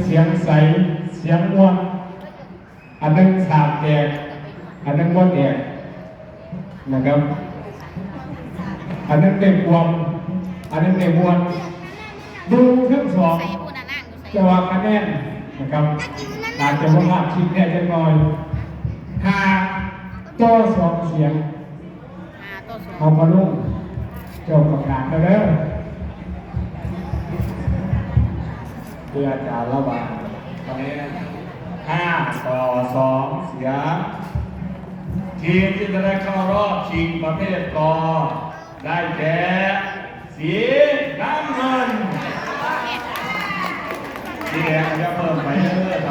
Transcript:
ສຽງໃສ ສຽງມ່ວນ ອັນໜຶ່ງສາກແຕກ ອັນໜຶ່ງບໍ່ແຕກນະຄັບ ອັນໜຶ່ງໄດ້ຄວາມ ອັນໜຶ່ງໄດ້ມ່ວນ ຢູ່ທັງສອງ ແຕ່ວ່າຄະແນນນະຄັບ ອາດຈະບໍ່ພາດພິງແດ່ຈັກໜ່ອຍ ຫ້າຕໍ່ສອງສຽງ. ຫ້າຕໍ່ສອງ ເອົາ ພໍ່ລຸງ ເຈົ້າປະກາດແລ້ວເດີ ເພື່ອອາຈານລະຫວ່າງຄະແນນ ຫ້າຕໍ່ສອງສຽງ ທີມທີ່ຈະໄດ້ເຂົ້າຮອບຊິງປະເພດ ກ ໄດ້ແກ່ ສີນ້ຳເງິນ ສີແດງກໍຈະເພີ່ມໄປເລື້ອຍໆ.